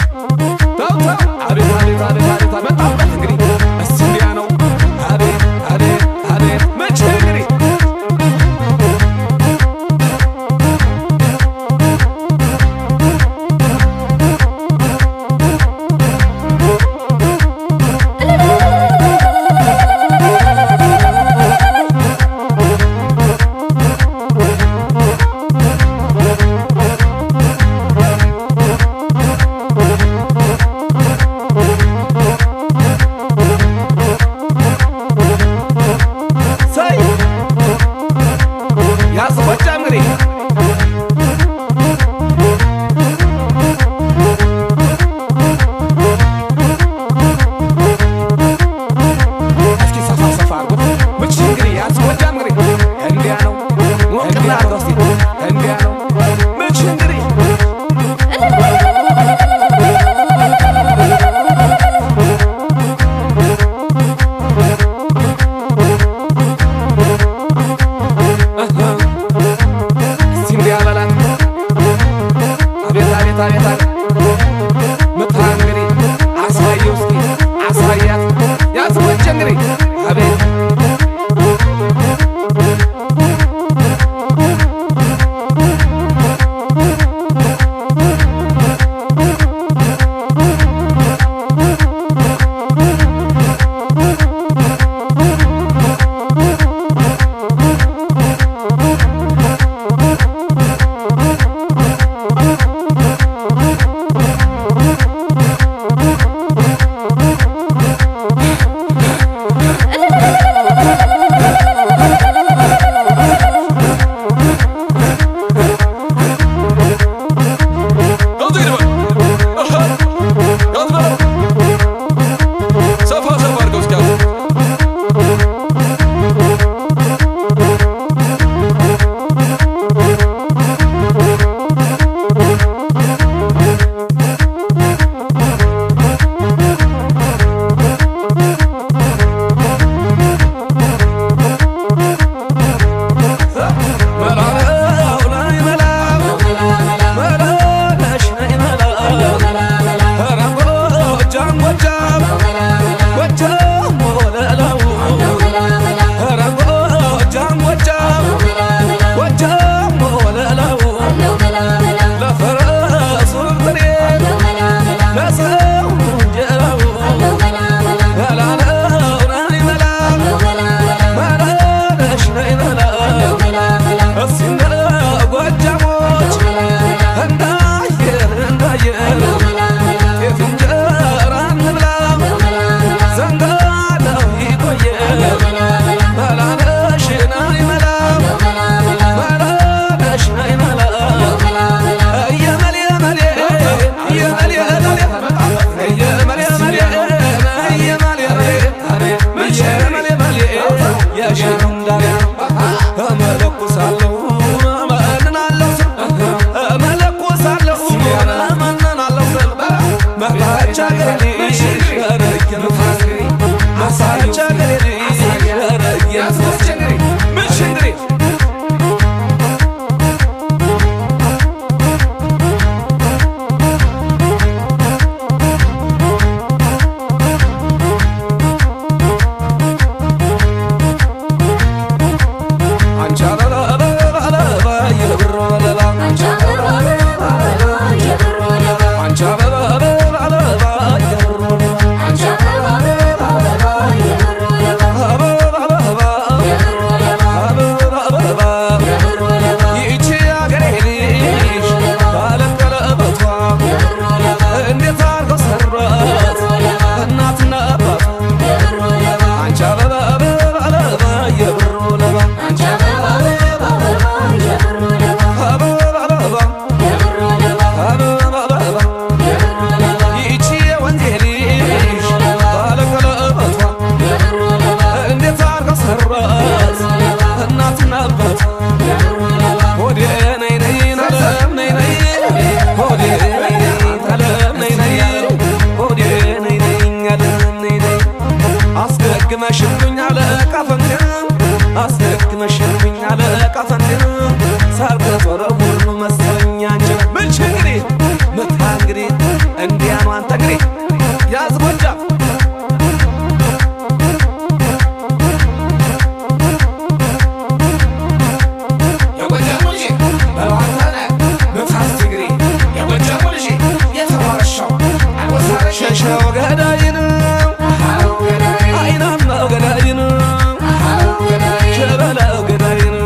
ተው ተው፣ አቤት አቤት አቤት አቤት፣ መጣበት እንግዲህ። እስቲ እንዲያ ነው። አቤት አቤት አቤት፣ መቼ እንግዲህ። ሰይ ያዝ ጎጃም እንግዲህ። እስኪ ሰፋ ሰፋ አድርጎት ምች እንግዲህ። ያዝ ጎጃም እንግዲህ፣ እንዲያ ነው። ሞቅ እናድርገው እስኪ፣ እንዲያ ነው። ምች እንግዲህ። እስቲ እንዲያ በላት። አቤት አቤት አቤት አቤት፣ ምታ እንግዲህ፣ አሳየው እስኪ አሳያት። ያዝ ጎጃም እንግዲህ፣ አቤት። ያዝ በለው። ሰፋ ሰፋ አድርገው እስኪ ያዝ። መላው ላይ መላ፣ መላነሽ ነይ መላ። ኧረ ጎጃም ጎጃም ጎጃም ወለላው፣ ኧረ ጎጃም ጎጃም ጎጃም ወለላው፣ ለፈረሱ ጥሬ ለሰው እንጀራው፣ መላለው ነይ መላ፣ መላነሽ ነይ መላ። እስቲ እንደ ጎጃሞች እንዳየር እንዳየር ጤፍ እንጀራ እንብላ፣ ዘንጋዳው ይቆየን። መላነሽ ነይ መላ፣ መላነሽ ነይ መላ። እየመሌ መሌ እየመሌ መሌ እየመሌ መሌ እየመሌ መሌ እየመሌ መሌ፣ የሽንዳኔ እመለኩሳለሁ እመንናለሁ እመለኩሳለሁ እመንናለሁ፣ መጣች አገሬ መጣች አገሬ። ያዝ ጎጃም እንግዲህ፣ ምች እንግዲህ። አንቺ አበባ አበባ የብር ወለላ፣ አንቺ አበባ አበባ አበባ የብር ወለላ፣ አበባ አበባ አበባ አበባ፣ ይቺ አገሬ ልጅ ባለቀለበቷ እንዴት አድርገው ሰሯት እናትና አባቷ። አንቺ አበባ አበባ አበባ የብር ወለላ፣ አበባ አበባ አበባ አበባ። እንዲያ ነው አንተ እንግዲህ ያዝ ጎጃም የጎጃሙ ልጅ በለው አንተነህ ንፋስ ትግሬ የጎጃሙ ልጅ የተዋረሻው ሸሸው ገዳይን አይናማው ገዳይን ሸበላው ገዳይን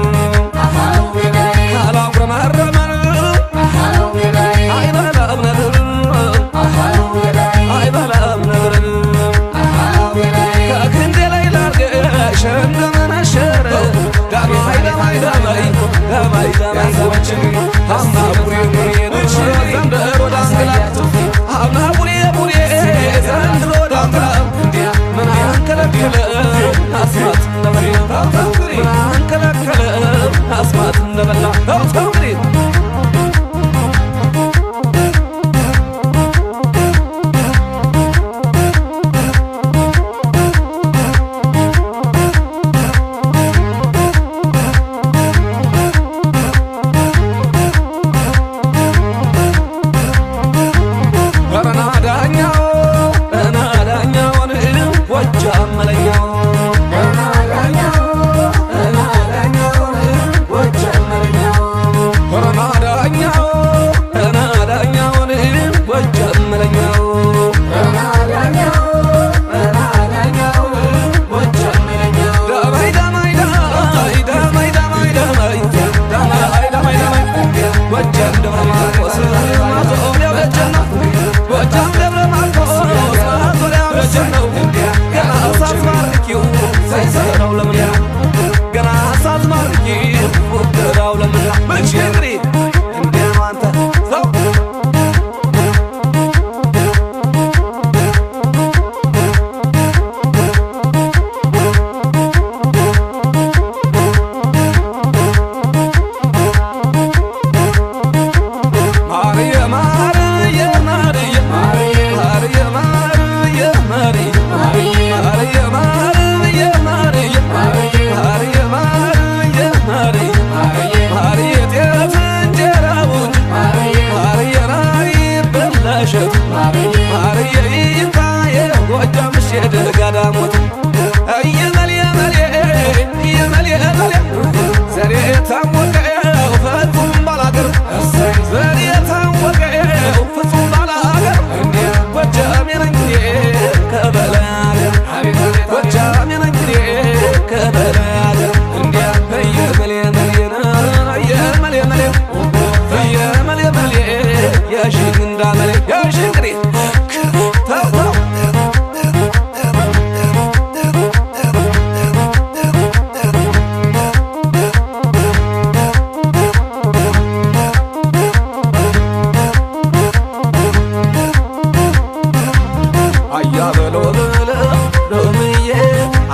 ካላጉረመረመን አይበላም ነብር አይበላም ነብር ከክንዴ ላይ ላርገሽ እንደምን አሸረ ዳማይ ዳማይ ዳማይ ዳማይ ዳማይ አምና ቡሬ ቡሬ ዘንድሮ ዳንግላ አምና ቡሬ ቡሬ ዘንድሮ ዳንግላ ምን አንከለከለ አስማት እንደበላ ምን አንከለከለ አስማት እንደበላ እንግዲህ ረናዳኛው ጎጃም መለኛው ረናዳኛው ረናዳኛውን ጎጃም መለኛው ዳማይ ዳማይ ዳማይ ዳማይ ዳማይ ዳማይ ዳማይ ዳማይ ዳማይ ጎጃም ደብረ ማርቆስ ማዞሪያ ደጀን ነው። ጎጃም ደብረ ማርቆስ ማዞሪያ ደጀን ነው። ገና ሳትማርኪው ዘይዘራው ለምን ነው? ገና ሳትማርኪው ፉከራው ለምን ነው? መቼ እንግዲህ እንዲያ ነው አንተ ሰው ማርየ ማርየ ማርየ ማርየ ማርየ ማርየ ማርየ ማርየ ማርየ ማርየ ማርየ ማርየ ማርየ ጤፍ እንጀራውን ማርየ ራይ በላሸት ማርየ ይታየ ጎጃም ሸደጋ ዳሞት እየመል የመል እየመል የመል ዘሬ ታወቀው ፍጹም ባላገር ዘሬ ታወቀው ፍጹም ባላገር ጎጃሜ ነኝ እኔ ከበላይ አገር ጎጃሜ ነኝ እኔ ከበላይ አገር እየመል የመል እየመል የመል እየመል የመል የሺህ እንዳመሌ የሺህ እንግዲህ ተው ተው አያ በሎ በለ ሎምዬ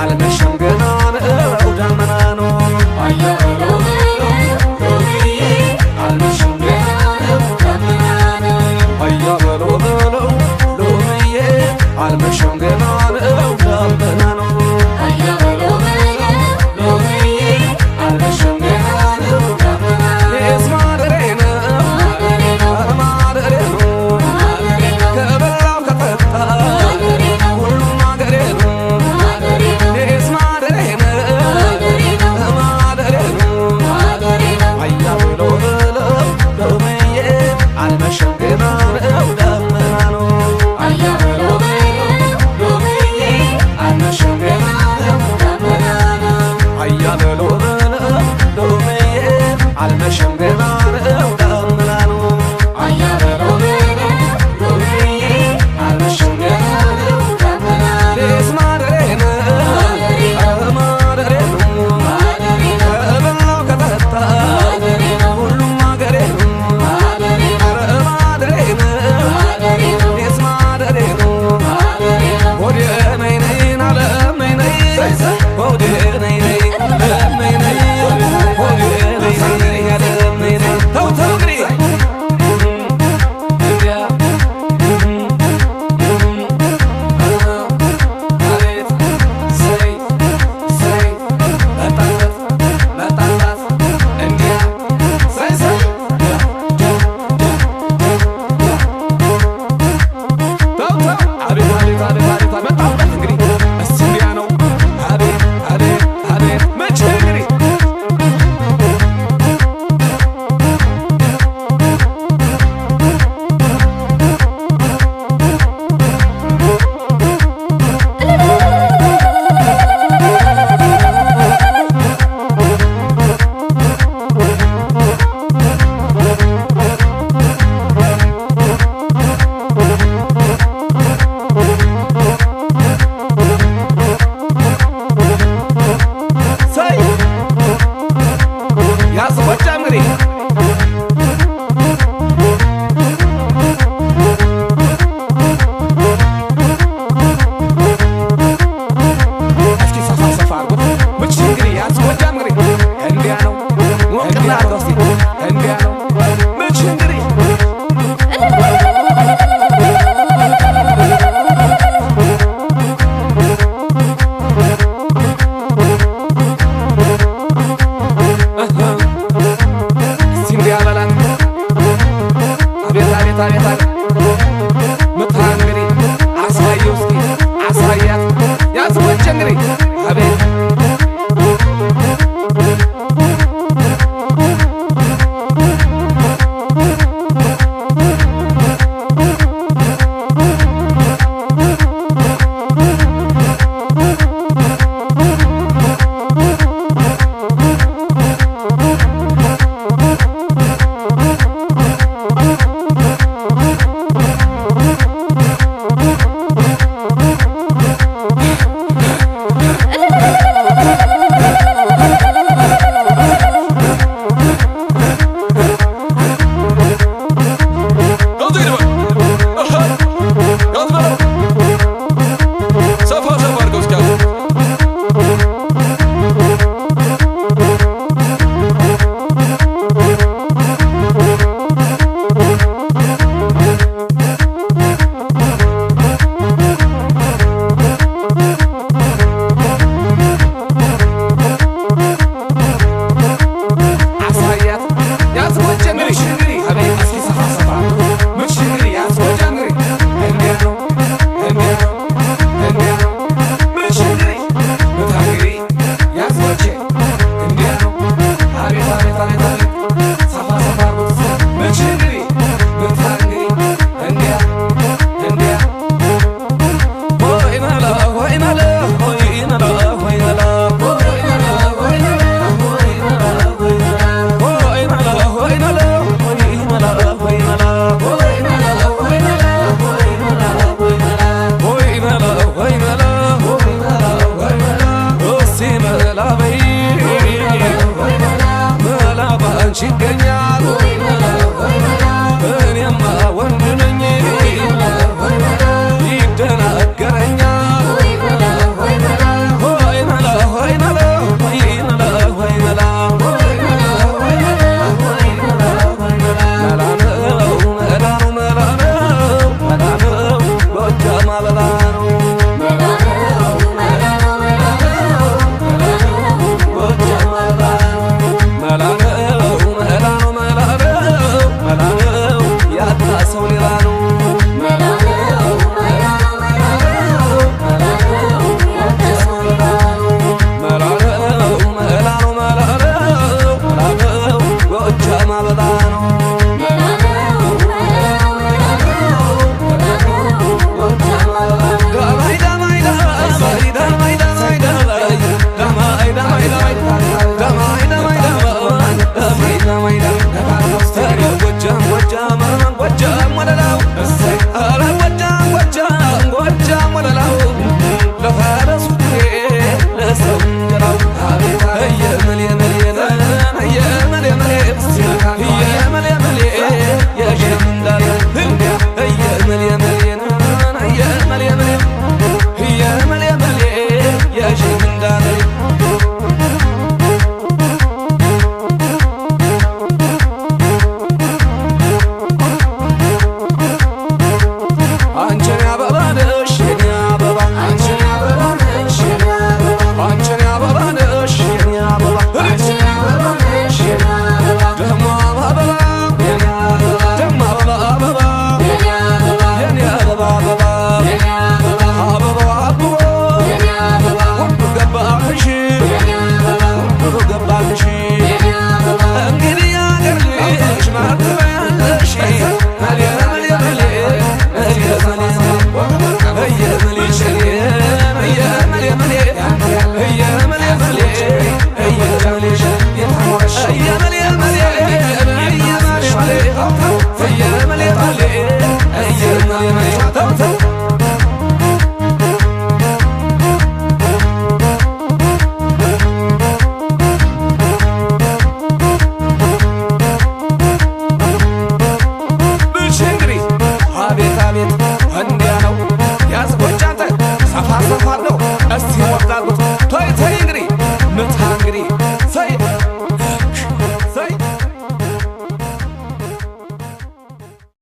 አልመሸም ገና ነው ደመና ነው አያ በሎ በሎ ሎምዬ አልመሸም